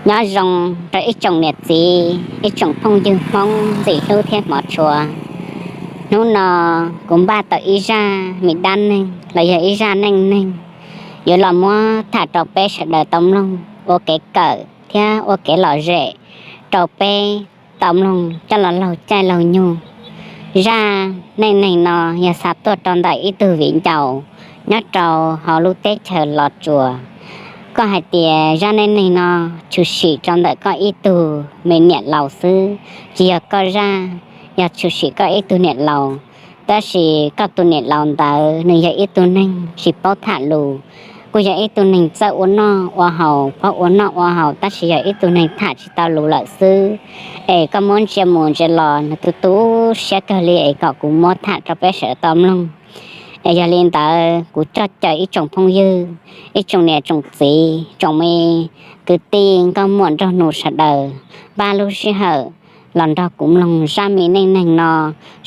Nyob zoo rau ib tsoom niam txiv, ib tsoom phooj ywg Hmoob ntxim hlub thiab hmov tshua. Hnub no kuv npaj tau ib zaj me dab neeg los yog ib zaj neej neeg yuav los muab tham rau peb sawv daws tau mloog ua kev kawm thiab ua kev lom zem rau peb tau mloog coj los laug caij laug nyoog. Zaj neej neeg no yog xa tuaj rau ntawm ib tug viv ncaus nyob rau hauv lub teb chaws Los Tsuas. Koj hais tias zaj neej neeg no tshwm sim rau ntawm koj ib tug me niam laus xwb, tsis yog koj zaj, yog tshwm sim koj ib tug niam laus. Tab sis koj tus niam laus ntawd nws yog ib tug neeg tsis paub tham lus, kuj yog ib tug neeg txawj ua noj ua haus, paub ua noj ua haus tab sis yog ib tug neeg tham tsis tau lus lawm xwb. Es koj muab ntsia mus ntsia los nws tu tu siab kawg li es kom kuv muab tham rau peb sawv daws tau mloog. Es yog li ntawd kuv coj caw ib tsoom phooj ywg, ib tsoom niam tsoom txiv, tsoom me kwv tij nkauj muam nraug nus sawv daws, npaj lub sij hawm los nrog kuv mloog zaj me neej neeg no,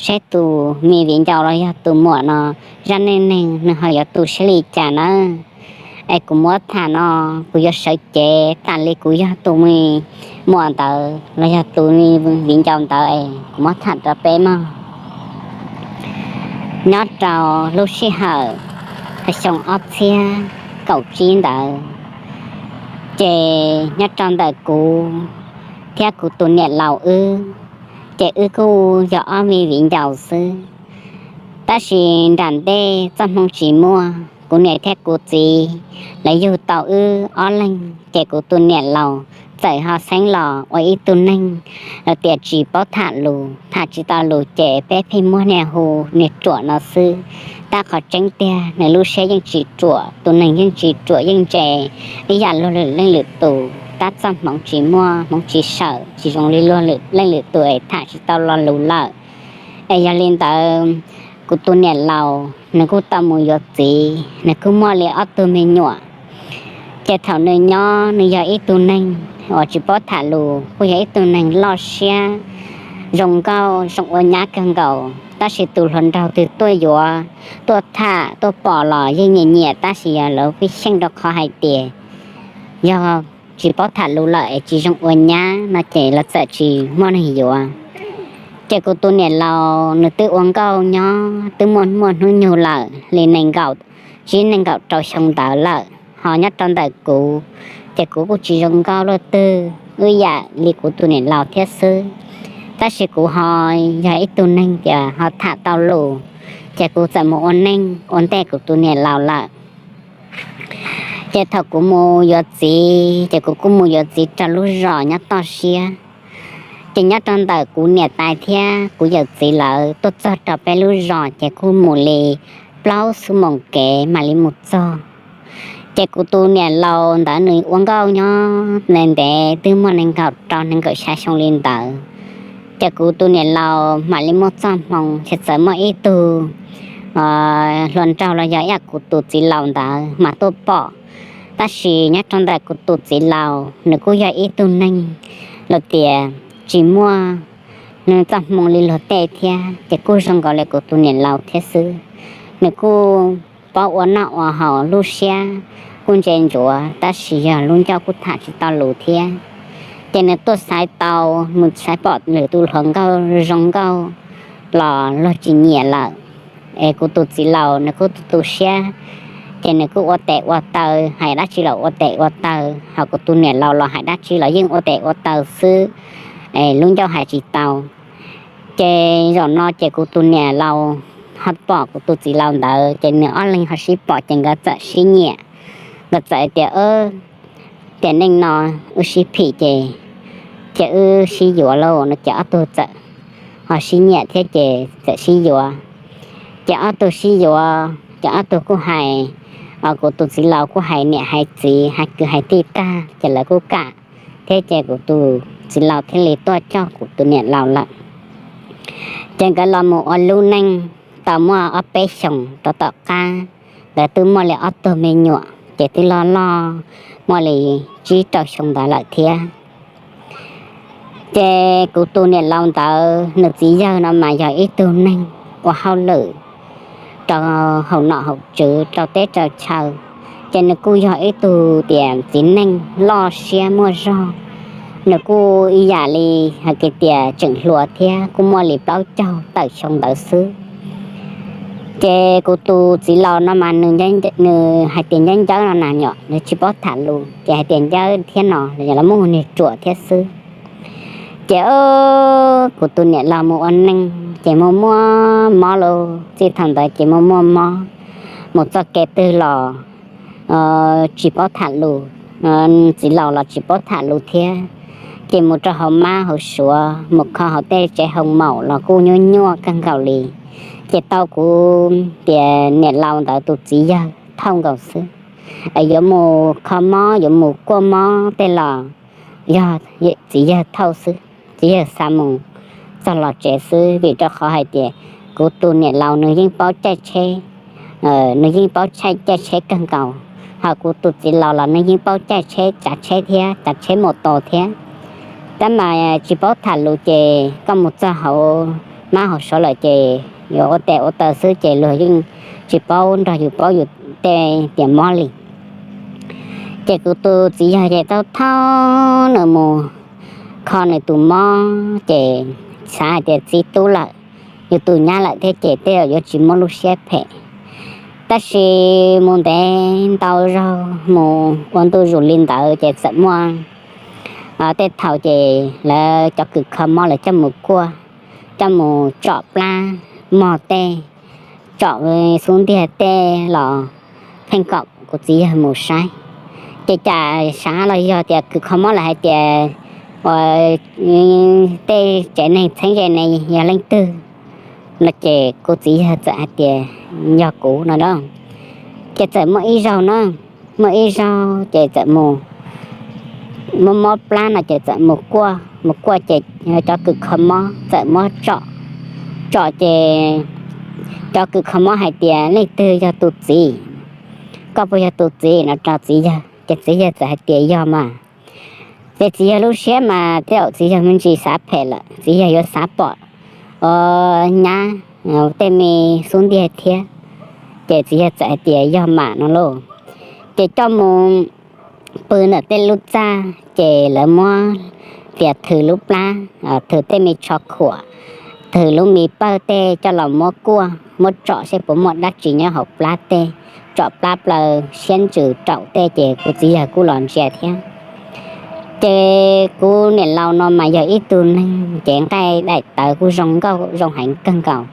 saib tus me viv ncaus los yog tus muam no zaj neej neeg nws ho yuav tu siab li cas nawb. Es kuv muab tham no, kuv yuav sawv cev tas li kuv yog tus me muam ntawd los yog tus me viv ncaus ntawd es kuv muab tham rau peb mog. Nyob rau lub sij hawm xyoo ob txhiab kaum tsib ntawd, ces nyob rau ntawm kuv thiab kuv tus niam laus wb, ces wb kuj yog ob me viv ncaus xwb. Tab sis nram ntej txoj hmoo tsis muaj, kuv niam thiab kuv txiv lawv yug tau wb ob leeg, ces kuv tus niam laus txawm ho xeeb los ua ib tug neeg los tias tsis paub tham lus, tham tsis tau lus ces peb pheej muab niag hu niag ruam no xwb. Tab qhov tseeb tiag nws lub siab yeej tsis ruam, tus neeg yeej tsis ruam, yeej ntse ib yam luag lwm leej lwm tus. Tab txoj hmoov tsis muaj, hmoov tsis sawm, tsis zoo li luag lwm leej lwm tus es tham tsis tau lo lus lawm. Es yog li ntawd, kuv tus niam laus nws kuj tau mus yuav txiv, nws kuj muaj li ob tug me nyuam. Ces thaum nws nyob nws yog ib tug neeg uas tsis paub tham lus, kuj yog ib tug neeg loj siab, zoo nkauj, zoo ua nyab kawg nkaus, tab sis tus hluas nraug twg tuaj yuav, tuaj tham, tuaj pom los yeej nyiam nyiam, tab sis yog lawv pib xyeej rau qhov hais tias yog tsis paub tham lus lawm es tsis zoo ua nyab no ces lawv txawm tsis muaj neeg yuav. Ces kuv tus niam laus nws twb ua nkauj nyob twb muaj muaj hnub nyoog lawm li nees nkaum tsib nees nkaum rau xyoo ntawd lawm, ho nyob rau ntawm kuv, ces kuv kuj tsis zoo nkauj luaj twg, wb yam li kuv tus niam laus thiab xwb. Tab sis kuv ho yog ib tug neeg tias ho tham tau lus, ces kuv txawm mus ua neej ua ntej kuv tus niam laus lawm. Ces thaum kuv mus yuav txiv ces kuv kuj mus yuav txiv rau lub zos nyob toj siab. Ces nyob rau ntawm kuv niam tais thiab kuv yawm txiv lawv tuaj txog rau peb lub zos ces kuj mus li plaub xuab moos kev mam li mus txog. Ces kuv tus niam laus ntawd nws ua nkauj nyob ntev ntev twb muaj nees nkaum rau nees nkaum xya xyoo li ntawd. Ces kuv tus niam laus mam li muaj txoj hmoo ces txawm muaj ib tug hluas nraug los yog ib yam kuv tus txiv laus ntawd mas tuaj pom. Tab sis nyob rau ntawm kuv tus txiv laus nws kuj yog ib tug neeg los tias tsis muaj nws txoj hmoo li luag tej thiab, ces kuj zoo nkaus li kuv tus niam laus thiab xwb. Nws kuj paub ua noj ua haus, lub siab kuj ntse ntsuav, tab sis yog lub ncauj kuj tham tsis tau lus thiab. Ces nws tuaj xaiv tau, mus xaiv pom lwm tus hluas nkauj zoo nkauj los luag tsis nyiam lawm. Es kuv tus txiv laus nws kuj tu tu siab, ces nws kuj ua tes ua taw, hais dab tsi los ua tes ua taw, ho kuv tus niam laus los hais dab tsi los yeej ua tes ua taw xwb, lub ncauj hais tsis tau. Ces zaum no ces kuv tus niam laus ho pom kuv tus txiv laus ntawd, ces nws ob leeg ho sib pom ces nkawd txawm sib nyiam. Nkawd txawm tias, tiam neej no wb sib phim ces, ces wb sib yuav lauj no, ces ob tug txawm ho sib nyiam thiab ces txawm sib yuav. Ces ob tug sib yuav ces ob tug kuj hais, kuv tus txiv laus kuj hais niam hais txiv hais kwv hais tij tag ces lawv kuj kam thiab, ces kuv tus txiv laus thiaj li tuaj coj kuv tus niam laus lawm. Ces nkawd los mus ua lub neej tau muaj ob peb xyoos rau tom qab, nkawd twb muaj li ob tug me nyuam ces twb loj loj, muaj li tsib rau xyoo ntawd lawm thiab. Ces kuv tus niam laus ntawd nws txiv yawg no mas yog ib tug neeg ua hauj lwm rau hauv nom hauv tswv rau teb rau chaw, ces nws kuj yog ib tug tias txiv neej loj siab muaj zog, Nws kuj ib yam li hais tias tseem hluas thiab, kuj muaj li plaub caug tawm xyoo ntawd xwb. Ces kuv tus txiv laus no mas nws hais tias ncawb ncawb no na, nws tsis paub tham lus ces hais tias ncawb thiab no, los muaj niag ruam thiab xwb. Ces kuv tus niam laus mus ua neej ces muaj muaj mob lauj, txij thaum ntawd ces muaj muaj mob, mus txoj kev twg los tsis paub tham lus, txiv laus los tsis paub tham lus thiab. Ces mus rau hauv mab hauv suav, mus kho hauv tej tsev hoo maum los kuj nyuaj nyuaj kawg nkaus li. Ces tau kuv tias niam laus ntawd tus txiv yawg thauj nkaus xwb. Yuav mus kho mob, yuav mus kuaj mob tej los yog txiv yawg thauj xwb, txiv yawg xa mus txog los tsev xwb, vim rau qhov hais tias kuv tus niam laus nws yeej paub caij tsheb, nws yeej paub caij tsheb kawg nkaus, hos kuv tus txiv laus los nws yeej paub caij tsheb, tsav tsheb thiab, tsav tsheb mus tos thiab. Tab mas tsis paub tham lus ces koj mus txog hauv mab hauv suav lawm ces yuav ua tes ua taw xwb ces luag yeej tsis paub nrog yus paub yus tej tias mob li. Ces kuv tus txiv yawg ces tau thauj nws mus kho nws tus mob ces xav hais tias txiv tub lawm, yus tus nyab lawm thiab ces tej zaum yuav tsis muaj lub siab phem. Tab sis mus ntev ntau zaus mus ua ntu zus li ntawd ces txawm muaj tej thaum ces lawv cov kws kho mob lawv coj mus kuaj, coj mus tsom plab mog tej, tsom xub ntiag tej los pheej kom kuv txiv yawg mus saib. Ces cas xav los yog tias kws kho mob lawv hais tias ua tej tsev neeg txheeb ze ne yog leej twg no ces kuv txiv yawg txawm hais tias yog kuv no a. Ces txawm muaj ib zaug na, muaj ib zaug ces txawm mus mob mob plab no ces txawm mus kuaj, mus kuaj ces cov kws kho mob txawm muab tsom, tsom ces cov kws kho mob hais tias leej twg yog tus txiv, koj puas yog tus txiv no rau txiv yawg ces txiv yawg txawm hais tias yog mas. Ces txiv yawg lub siab mas tej zaum txiv yawg me ntsis xav phem lawm, txiv yawg yuav xav pom nyab tej me xub ntiag thiab. Ces txiv yawg txawm hais tias yog mas no lauj. Ces coj mus pw ntawm tej lub txaj ces lawv muab tias thws lub plab, thws tej me tsho khuam, thws lub me pawg tej coj los muab kuaj muab tsom seb puas muaj dab tsi nyob hauv plab tej, tsom plab plaws siab ntsws raum tej ces kuv txiv yawg kuj los ntsia thiab. Ces kuv niam laus no mas yog ib tug neeg cev nqaij daim tawv kuj zoo nkauj zoo heev kawg nkaus,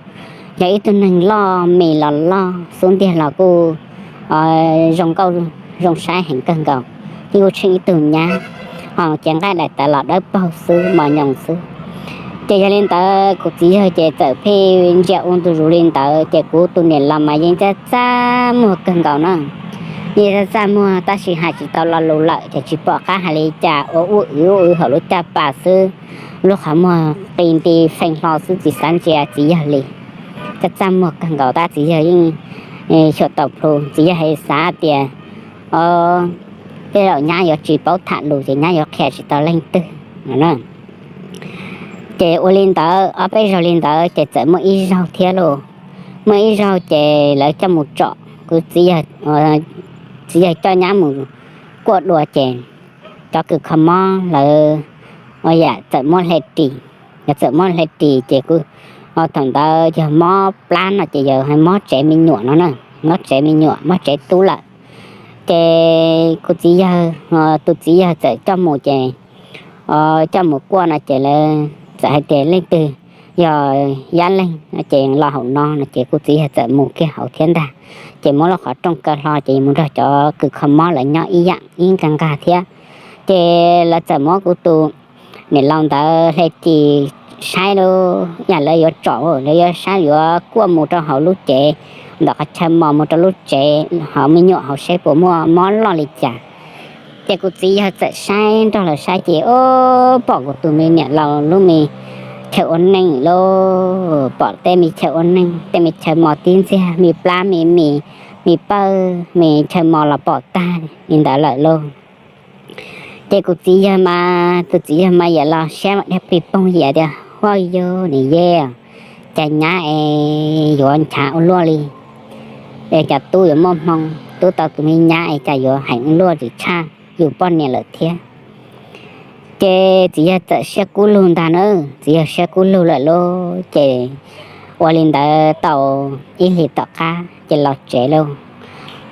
yog ib tug neeg loj mis los loj xub ntiag los kuj zoo nkauj zoo saib heev kawg nkaus, thiab kuj tsheej ib tug nyab, ho cev nqaij daim tawv los dawb paug xwb mos nyoos xwb. Ces yog li ntawd kuv txiv yawg ces txawm pheej ntsia ua ntu zus li ntawd ces kuv tus niam laus mas yeej txaj txaj muag kawg nkaus na. Yeej txaj txaj muag tab sis hais tsis tau lo lus lawm ces tsis pom qab hais li cas, ua ua wv ua wv hauv lub caj pas xwb, lub qhov muag qi nti feej hlo xwb tsis xav ntsia txiv yawg li. Txaj txaj muag kawg nkaus tab txiv yawg yeej xyuam tau plhu, txiv yawg hais xav tias tej zaum nyab yuav tsis paub tham lus ces nyab yuav qhia tsis tau leej twg. Ces ua li ntawd ob peb zaug li ntawd ces txawm muaj ib zaug thiab lauj. Muaj ib zaug ces lawv coj mus tsom, kuv txiv yawg, txiv yawg coj nyab mus kuaj dua ces cov kws kho mob lawv ua yam txawm muab hle ris, txawm muab hle ris ces kuj, thaum ntawd yog mob plab no ces yog mob tsev me nyuam no na, mob tsev me nyuam mob tsev tub lawm. Ces kuv txiv yawg, tus txiv yawg txawm coj mus ces coj mus kuaj no ces lawv txawm hais tias leej twg yog yab leeg no ces los hauv no no ces kuv txiv yawg txawm mus kiag hauv thiab ntag. Ces muab lub qhov rooj kaw hlo ces mus nrog cov kws kho mob lawv nyob ib yam ib nqag nqag thiab. Ces lawv txawm muab kuv tus niam laus ntawd hle ris saib lub yam lawv yuav tsom, lawv yuav saib yuav kuaj mus rau hauv lub cev, ntawm qhov chaw mos mus rau lub tsev hauv me nyuam hauv seb puas muaj mob loj li cas. Ces kuv txiv yawg txawm saib nrog lawv saib ces o, pom kuv tus me niam laus lub me chaw ua neej lauj, pom tej me chaw ua neej, tej me chaw mos tib ntxiag, me plab me mis, me pawg, me chaw mos los pom tag li ntawd lawm lauj. Ces kuv txiv yawg mas, tus txiv yawg mas yam los siab mas dhia plig poog yam tias huaj yug ni yej, cas nyab es yuav nchav ua luaj li, es cas tub yuav muaj hmoo, tub tau tus me nyab es cas yuav heev ua luaj ris tshaj yus poj niam lawm thiab. Ces txiv yawg txawm siab kub lug ntag na, txiv yawg siab kub lug lawm lauj. Ces ua li ntawd tau ib hlis tom qab ces los tsev lauj.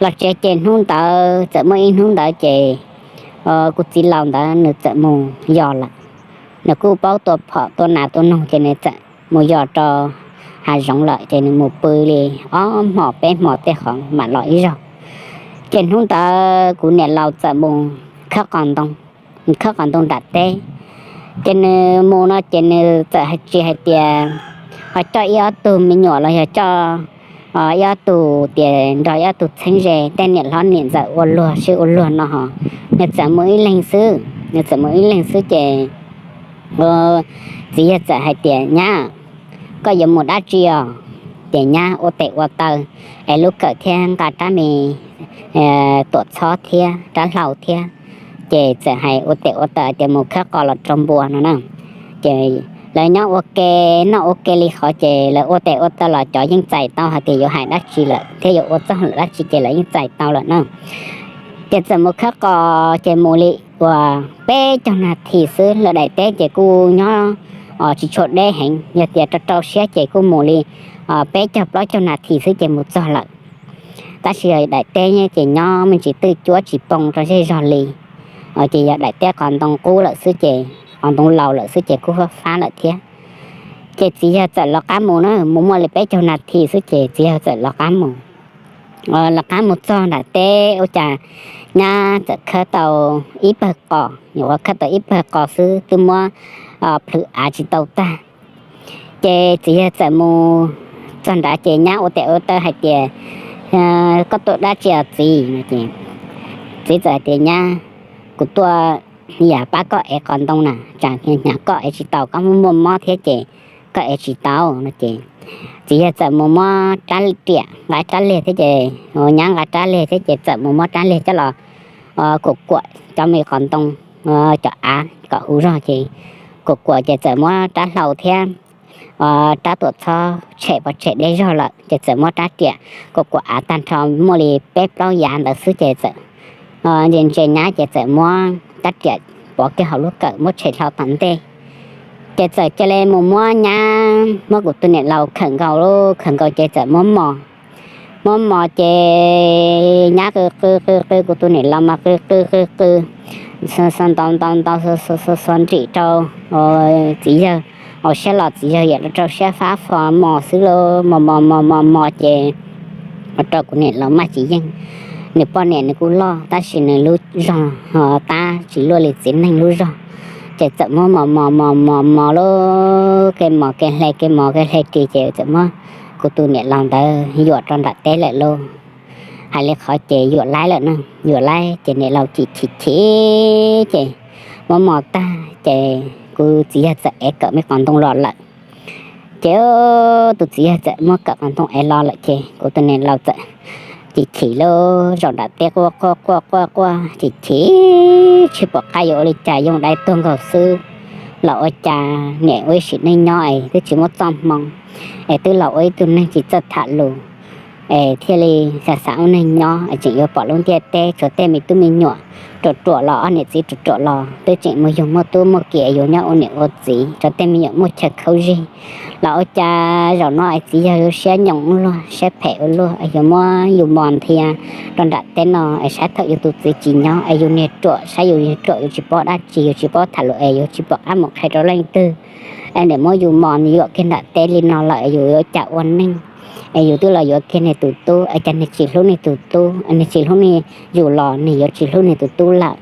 Los tsev ces hnub ntawd txawm muaj ib hnub ntawd ces kuv txiv laus ntawd nws txawm mus yos lawm. Nws kuj paub tua phom tua nas tua noog ces nws txawm mus yos rau hav zoov lawm ces nws mus pw li ob hmo peb hmo tej qhov mam los ib zaug. Ces hnub ntawd kuv niam laus txawm mus khawb qos ntoo, khawb qos ntoo nram teb. Ces nws mus no ces nws txawm hais tsis hais tias ho coj ib ob tug me nyuam los yog coj ib ob tug tias nrog ib ob tug txheeb ze, tej niam hlob niam ntxawm ua luag sib ua luag no ho, nws txawm mus ib leeg xwb, nws txawm mus ib leeg xwb ces txiv yawg txawm hais tias, Nyab, koj yuav mus dab tsi os? Ces nyab ua tes ua taw es lub kawm thiab nqa rab me tuam txhob thiab rab hlau thiab, ces txawm hais ua tes ua taw tias mus khawb qos los rau npua no na. Ces lawv nyob ua ke, noj ua ke li qhov ces lawv ua tes ua taw los cov yeej txais tau hais tias yuav hais dab tsi lawm thiab yuav ua txog lawm dab tsi ces lawv yeej txais tau lawm na. Ces txawm mus khawb qos ces mus li uas peb caug nas this xwb, lawv daim teb ces kuj nyob tsis tshua deb heev, yog tias rau rau siab ces kuj mus li peb caug plaub caug nas this xwb ces mus txog lawm. Tab sis daim teb ces nyob me ntsis twj cuab tsis poob rau zej zog li, ces yog daim teb qos ntoo qub lawm xwb ces, qos ntoo laus lawm xwb ces kuj fab fab lawm thiab. Ces txiv yawg txawm lov qab mus na, mus muaj li peb caug nas this xwb ces txiv yawg txawm lov qab mus. Lov qab mus txog nram teb ua cas nyab txawm khawb tau ib pawg qos, nyuam qhuav khawb tau ib pawg qos xwb twb muab plhws av tsis tau tag. Ces txiv yawg txawm mus txog nrad ces nyab ua tes ua taw hais tias, Koj tuaj dab tsi os txiv? Txiv txawm hais tias, Nyab, kuv tuaj yam pab koj ev qos ntoo na, tsam hnyav koj ev tsis tau, koj muaj muaj mob thiab ces koj ev tsis tau no ces txiv yawg txawm mus muab rab riam nqa rab liag thiab ces, nyab nqa rab liag thiab ces txawm mus muab rab liag coj los kuam kuam cov me qos ntoo, cov av kom huv zog ces kuam kuam ces txawm muab rab hlau thiab rab tuam txhob tshem pov tshem deb zog lawm ces txawm muab rab riam kuam kuam av tag nrho muaj li peb plaub yav ntawd xwb ces txawm ntse ntse nyab ces txawm muab rab riam pov kiag hauv lub kawm muab tshem hlo tom ntej. Ces txawm cia li mus muab nyab, muab kuv tus niam laus khawm nkaus, khawm nkaus ces txawm muab mos, muab mos ces nyab qw qw qw qw kuv tus niam laus mas qw qw qw qw, xo ntau ntau ntau xo nrim rau txiv yawg, ua siab los txiv yawg yam rau siab fab fo mos xwb lauj, mos mos mos mos mos ces ua rau kuv niam laus maj tsis yeej. Nws poj niam nws kuj loj tab sis nws lub zog tab tsis luaj li txiv neej lub zog, ces txawm muab mos mos mos mos mos lauj, kev mos kev hle kev mos kev hle ris ces txawm muab kuv tus niam laus ntawd yuam rau nram teb lawm lauj. Hais li qhov ces yuam laib lawm na, yuam laib ces niam laus chim chim chim ces muab mos tag ces kuv txiv yawg txawm ev kawm me qos ntoo los lawm. Ces tus txiv yawg txawm muab kawm qos ntoo ev los lawm ces kuv tus niam laus txawm chim chim lauj, zaum nram teb quaj quaj quaj quaj quaj chim chim, tsis pom qab yuav ua li cas, yoo dai tuag nkaus xwb. Los ua cas niam ua ib sim neej nyob es twb tsis muaj txoj hmoo, es twb los ua ib tug neeg tsis txawj tham lus, es thiaj li xav xav ua neeg nyob es tseem yuav pom lub ntiaj teb tshuav tej me tub me nyuam ruam ruam los, ob niam txiv ruam ruam los twb tseem muaj yug muaj tub muaj ki es yus nyob ua niam ua txiv rau tej me nyuam muaj chaw khaub zig. Los ua cas zaum no es txiv yawg yus siab nyoos ua luaj, siab phem ua luaj es yuav muab yus mos nthia rau nram teb no es saib thaum yus tus txiv tsis nyob es yus niag ruam, saib yus niag ruam yus tsis paub dab tsi, yus tsis paub tham lus es yus tsis pom qab mus qhia rau leej twg, es niam muab yus mos yuam kiag nram teb li no lawm es yus yuav cas ua neej? Es yus twb los yuav kiag niag tus tub es cas niag tsis hlub niag tus tub, niag tsis hlub niag yus los niag yuav tsis hlub niag tus tub lawm.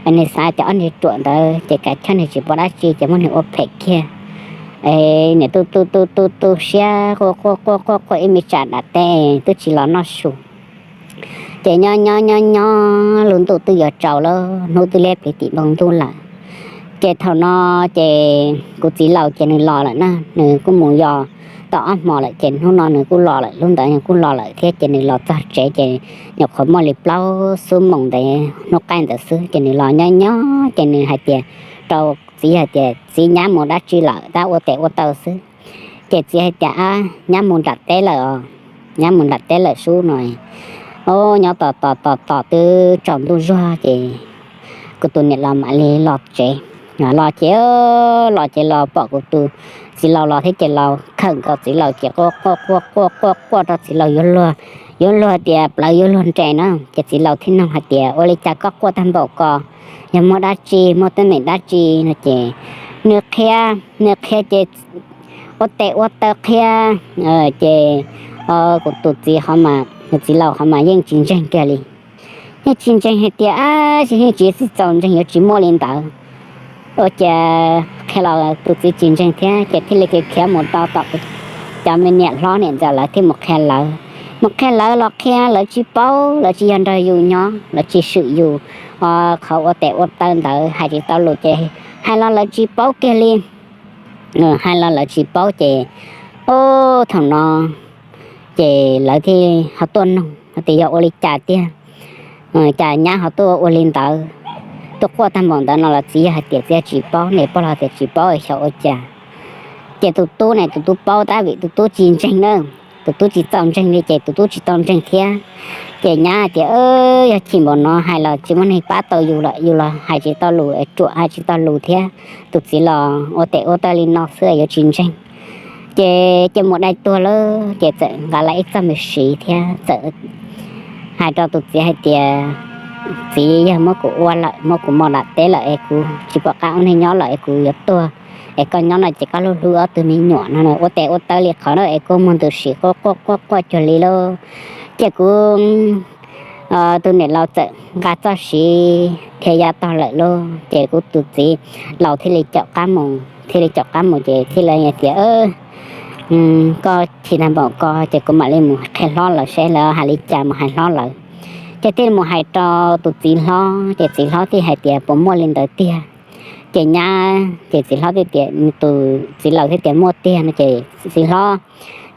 Es niag xav cov ob niag ruam ntawd ces kav choj niag tsis paub dab tsi ces muab niag ua phem kiag. Es niam tu tu tu tu tu siab quaj quaj quaj quaj quaj ib me tsam nram teb twb tsis los noj su. Ces nyob nyob nyob nyob lub ntuj twb yuav tsaus lawm, hnub twb liab pliv tim npoo ntuj lawm. Ces thaum no ces kuv txiv laus ces nws los lawm na, nws kuj mus yos tau ob hmo lawm ces hnub no nws kuj los lawm, lub ntawd nws kuj los lawm thiab ces nws los txog tsev ces nyuam qhuav muaj li plaub xuab moos ntawd hnub qaij ntawd xwb ces nws los nyob nyob ces nws hais tias rau txiv yawg tias, Txiv, nyab mus dab tsi lawm, tab ua tes ua taw xwb. Ces txiv hais tias, Ab, nyab mus nram teb lawm os, nyab mus nram teb lawm sub no. Ob, nyob tos tos tos tos twb tsaus ntuj zuag ces kuv tus niam laus mam li los tsev. Los ces, los ces los pom kuv tus txiv laus los thiab ces los khawm nkaus txiv laus ces quaj quaj quaj quaj quaj quaj rau txiv laus yuav luag, yuav luag tias plawv yuav luag nres na. Ces txiv laus thiaj nug hais tias, ua li cas koj quaj tag npaum ko, yog muaj dab tsi, muaj teeb meem dab tsi no ces nws qhia, nws qhia ces ua tes ua taw qhia. Ces kuv tus txiv qhov mas, txiv laus qhov mas yeej tsis ntseeg kiag li. Yeej tsis ntseeg hais tias, ab, yeej tsis txaus ntseeg, yuav tsis muaj li ntawd. Ua cas qhia los tus txiv tsis ntseeg thiab ces thiaj li khiav mus rau tom cov me niam hlob niam ntxawm lawv thiaj mus qhia lawv. Mus qhia lawv los qhia lawv tsis paub, lawv tsis yog nrog yus nyob, lawv tsis swm yus qhov ua tes ua taw ntawd, hais tsis tau lus ces hais los lawv tsis paub kiag li. Hais los lawv tsis paub ces, o, thaum no ces lawv thiaj ho tuaj nug tias yog ua li cas tiag, cas nyab ho tuaj ua li ntawd, tuaj quaj tag npaum ntawd no los txiv yawg hais tias txiv tsis paub, niam pog los tias tsis paub, xyov ua cas. Ces tus tub ne, tus tub paub tab vim tus tub tsis ntseeg na, tus tub tsis txaus ntseeg li ces tus tub tsis tau ntseeg thiab. Ces nyab hais tias, yog chim npaum no hais los tsis muaj neeg pab tau yus lawm, yus los hais tsis tau lus, ruam hais tsis tau lus thiab, tus txiv los ua tes ua taw li no xwb yuav tsis ntseeg. Ces, ces mus dai tuag lawm ces txawm nqa lawv ib txoj me siv thiab txawm hais rau tus txiv hais tias, txiv yawg muab kuv ua lawm, muab kuv mos dam teb lawm es kuv tsis pom qab ua neeg nyob lawm es kuv yuav tuag, es koj nyob no ces koj hlub hlub ob tug me nyuam no. Ua tes ua taw li qhov na es kuj muaj ntws sim quaj quaj quaj quaj cuag li lauj. Ces kuv tus niam laus txawm nqa txoj siv thiab ya tog lawm lauj. Ces kuv tus txiv laus thiaj li caum qab mus, thiaj li caum qab mus ces thiaj li tias, koj chim tag npaum ko ces kuv mam li mus qhia hlob lawv seb lawv hais li cas, mus hais hlob lawv. Ces thiaj li mus hais rau tus txiv hlob ces txiv hlob thiaj hais tias puas muaj li ntawd tiag. Ces nyab, ces txiv hlob thiaj tias, tus txiv laus thiaj tias muaj tiag no ces txiv hlob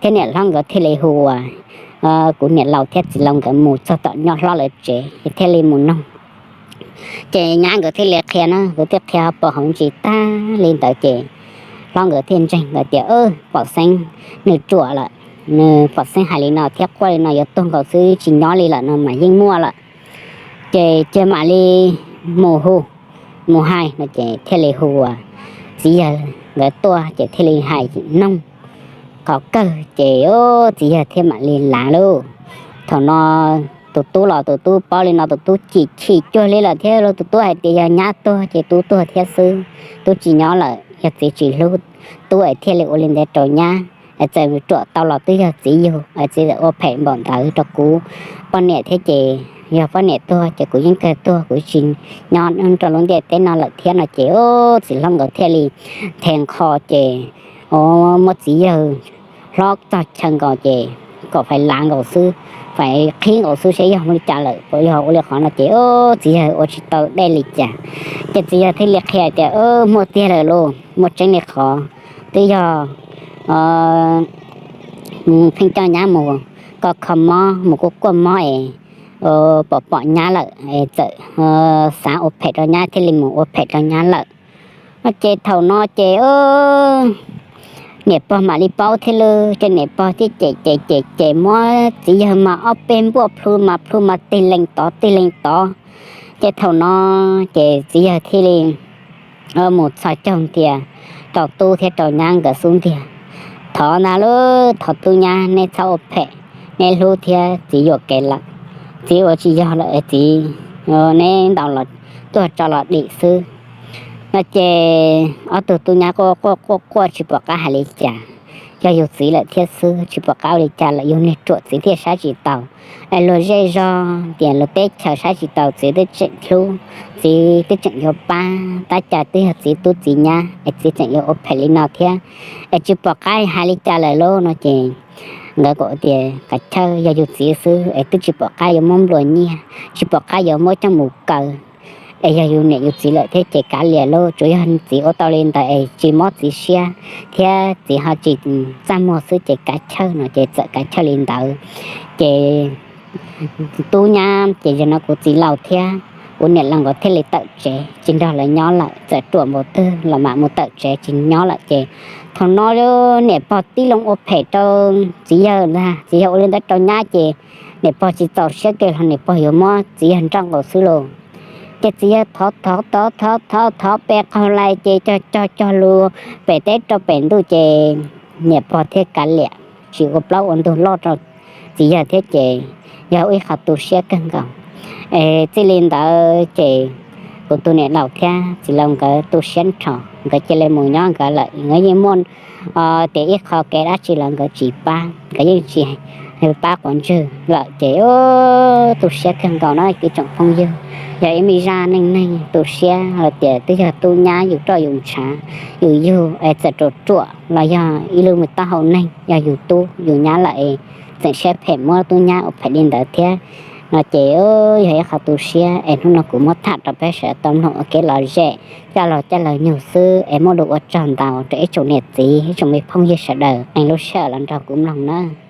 thiab niam hlob nkawd thiaj li hu ua kuv niam laus thiab txiv laus nkawd mus txog tom nyob hlob lawv tsev es thiaj li mus noog. Ces nyab nkawd thiaj li qhia na, nkawd thiaj qhia ho pom hauv ntsis tag li ntawd ces hlob nkawd thiaj ntseeg nkawd tias, pom xeeb nws ruam lawm, nws pom xeeb hais li no thiab quaj li no yuav tuag nkaus xwb tsis nyob li lawm no mas yeej muaj lawm. Ces cia mam li mus hu, mus hais no ces thiaj li hu ua txiv yawg nkawd tuaj ces thiaj li hais noog qhov kawg ces txiv yawg thiaj mam li lav lauj. Thaum no tus tub los tus tub paub li no tus tub chim chim cuag li lawm thiab lauj. Tus tub hais tias yog nyab tuag ces tub tuag thiab xwb, tub tsis nyob lawm, yog txiv tsis hlub tub es thiaj li ua li ntawd rau nyab, es txawm ruam tau los twb yog txiv yug, txiv ua phem npaum ntawd rau kuv poj niam thiab ces yog poj niam tuag ces kuv yeej kawg tuag, kuv tsis nyob rau lub ntiaj teb no lawm thiab no ces txiv hlob nkawd thiaj li nthe nqho ces muab txiv yawg hlob txog chaw nkaus ces kom fais lav nkaus xwb, fais qhib nkaus xwb seb yog ua li cas lawm, puas yog ua li qhov no ces txiv yawg ua tsis tau dej li cas. Ces txiv yawg thiaj li qhia tias muaj tiag lawm lauj, muaj tseeb li qhov twb yog pheej coj nyab mus koj kho mob mus kuj kuaj mob es pom pom nyab lawm es txawm xav ua phem rau nyab thiaj li mus ua phem rau nyab lawm. No ces thaum no ces niam pog mam li paub thiab lauj, ces niam pog thiaj cem cem cem cem muab txiv yawg mas ob peb npuaj plhu mas plhu mas tig lees tod tig lees tod. Ces thaum no ces txiv yawg thiaj li mus txhos caug ntias rau tub thiab rau nyab nkawd xub ntiag. Thov ntag lauj, thov tub nyab neb txhob ua phem, neb hlub thiab txiv yuam kev lawm, txiv ua tsis yog lawm es txiv neb ntaus los tuag tso los dim xwb. No ces ob tug tub nyab quaj quaj quaj quaj tsis pom qab hais li cas, yog yus txiv lawm thiab xwb tsis pom qab ua li cas lawm, yus niag ruam txiv thiaj saib tsis taus. Es luag zej zog tias luag teb chaws saib tsis taus txiv twb tseem hlub, txiv twb tseem yuav pab, tab cas twb yog txiv tub txiv nyab es txiv tseem yuav ua phem li no thiab, es tsis pom qab hais li cas lawm lauj. No ces nkawd kuj tias kav chawj, yog yus txiv xwb es twb tsis pom qab yuav muab nplua nyiaj, tsis pom qab yuav muab coj mus kaw. Es yog yus niam yus txiv lawm thiab ces kav liam lauj, tsuas yog txiv ua tau li ntawd es tsis mob txiv siab thiab txiv ho tsis txaj muag xwb ces kav chawj. No ces txawm kav chawj li ntawd. Ces tub nyab ces yog no kuv txiv laus thiab kuv niam laus nkawd thiaj li tawm tsev tsis nrog lawv nyob lawm, txawm ruam npaum twg los mam mus tawm tsev tsis nyob lawm. Ces thaum no niam pog tib loo ua phem rau txiv yawg ntag, txiv yawg ua li ntawd rau nyab ces niam pog tsis txaus siab kiag los niam pog yuav muab txiv yawg nrauj nkaus xwb lauj. Ces txiv yawg thov thov thov thov thov thov pes qaug lais ces cog cog cog lus pem teb rau pem ntuj ces niam pog thiaj kav liam tsis ua plaub ua ntug loj rau txiv yawg thiab ces yog ib qho tu siab kawg nkaus. Es txij li ntawd ces kuv tus niam laus thiab txiv laus nkawd tu siab nrho, nkawd cia li mus nyob nkawd lawm, nkawd yeej muaj tias ib qho kev dab tsi los nkawd tsis pab, nkawd yeej tsis pab quav ntswg lawm ces tu siab kawg nkaus na ib tsoom phooj ywg. Yog ib me zaj neej neeg tu siab hais tias twb yog tub nyab yus roj yus ntshav, yus yug es txawm ruam ruam los yog ib lub me taub hau neeg, yog yus tub yus nyab lawm es tseem siab phem muab tub nyab ua phem li ntawd thiab no ces yog ib qho tu siab es hnub no kuv muab tham rau peb sawv daws tau mloog ua kev lom zem, coj los coj los nyug xwb es muaj lus ua tsaug ntau rau ib tsoom niam txiv ib tsoom me phooj ywg sawv daws qee lub sij hawm los nrog kuv mloog na.